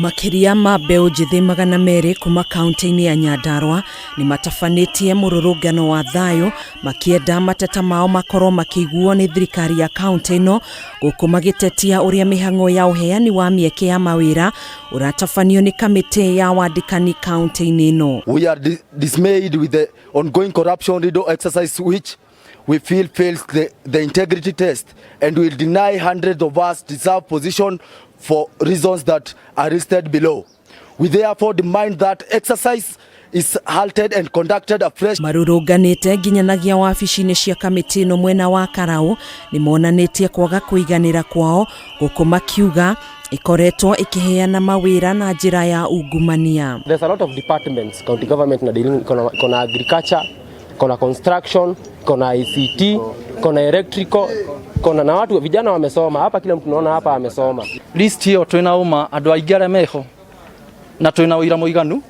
Makĩria ma mbeũ njĩthĩ 200 kuma kaunti-inĩ ya Nyandarua nĩ matabanĩtie mũrũrũngano wa thayũ makĩenda mateta mao makorwo makĩiguo nĩ thirikari ya kaunti ĩno, gũkũ magĩtetia ũrĩa mĩhang'o ya ũheani wa mĩeke ya mawĩra ũratabanio nĩ kamĩtĩ ya wandĩkani kaunti-inĩ ĩno. We are dismayed with the ongoing corruption riddle exercise, which we feel fails the integrity test and will deny hundreds of us deserved position for reasons that are listed below. We therefore demand that exercise is halted and conducted afresh. Marũrũnganĩte nginyanagia wabici-inĩ cia kamĩtĩ ĩno mwena wa Karau nĩ monanĩtie kwaga kũiganĩra kwao, gũkũ makiuga ĩkoretwo ĩkĩheana mawĩra na njĩra ya ungumania. There's a lot of departments county government na dealing, iko na agriculture, iko na construction, iko na ICT, iko na electrical, iko na watu vijana wamesoma hapa, kila mtu naona hapa amesoma. List ĩyo twĩna ũma andũ aingĩ arĩa meho na twĩna ũira mũiganu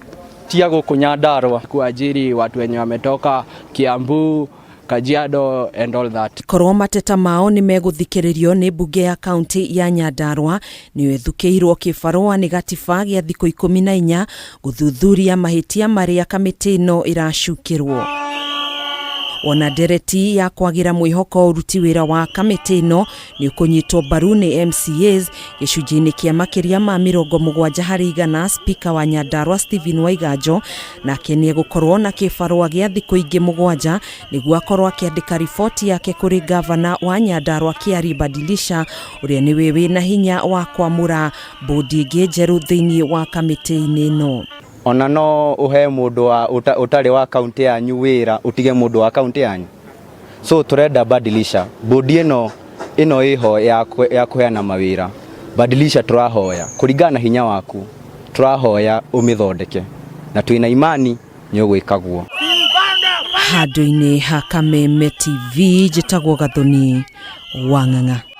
tia gũkũ Nyandarua. Kuajiri watu wenye wametoka Kiambu, Kajiado and all that. Korwo mateta mao nĩ megũthikĩrĩrio nĩ mbunge ya kaunti ya Nyandarua, nĩyo ĩthukĩirwo kĩbarũa nĩ gatiba gĩa thikũ 14 gũthuthuria mahĩtia marĩa kamĩtĩ ĩno ĩracukĩrwo. Ona ndereti ya kwagĩra mwĩhoko ũruti wĩra wa kamĩtĩ ĩno nĩ ũkũnyitwo mbaru nĩ MCAs gĩcunjĩ-inĩ kĩa makĩria ma 70%. Spika wa Nyandarua Stephen Waiganjo nake nĩ egũkorwo na kĩbarũa gĩa thikũ ingĩ 7 nĩguo akorwo akĩandĩka riboti yake kũrĩ gavana wa Nyandarua Kiari Badilisha, ũrĩa nĩwe wĩna hinya wa kwamũra bodi ĩngĩ njerũ thĩinĩ wa kamĩtĩ-inĩ ĩno. Ona no uhe mundu wa utari wa kaunti yanyu wira, utige mundu wa kaunti yanyu. So turenda badilisha bodi ĩno ĩho ya kuheana mawĩra. Badilisha, tũrahoya kũringana na hinya waku, tũrahoya ũmĩthondeke na twĩna imani nĩ ũgwĩka guo. Handũ-inĩ ha Kameme TV, njĩtagwo Gathoni Wang'ang'a.